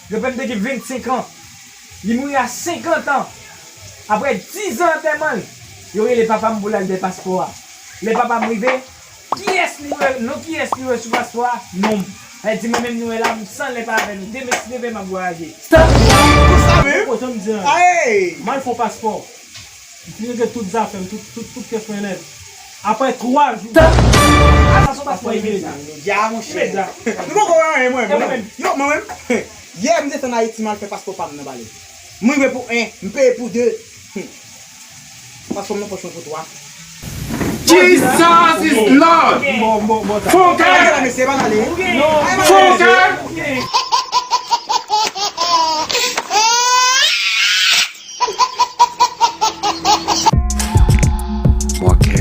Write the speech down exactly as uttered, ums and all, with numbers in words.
Granpè m te gen vennsenk an. Li mouri a senkant an. Apre diz an antèman l, yo rele papa m pou l al dèyè paspò a. Lè papa m rive, kiyès li wè, non kiyès li wè sou paspò a? Non m. Sa vle di mwen menm nou wè la, m san lè pa avè nou. Demen si Dye vle m ap vwayaje. Stop! Ou sa menm? Poko janm di anyen. Ay! M al fè yon paspò. M fin regle tout zafè m, tout, tout, tout pyès mwen nèt. Apre twa jou. Stop! Sa se yon paspò imedya. Imedya, monchè. Imedya. Nou poko wè anyen, mwen. E mwen menm? Yo, mwen menm. Yè, m desann Ayiti, m al fè paspò pa m nan Bali. M rive pou en, m peye pou de. Hmm. Paspò m nan pòch mwen pou twa. Jesus is Lord! Bon, bon, bon, bon. Fon kè! Mesye, pa ale. Fon kè! Mwen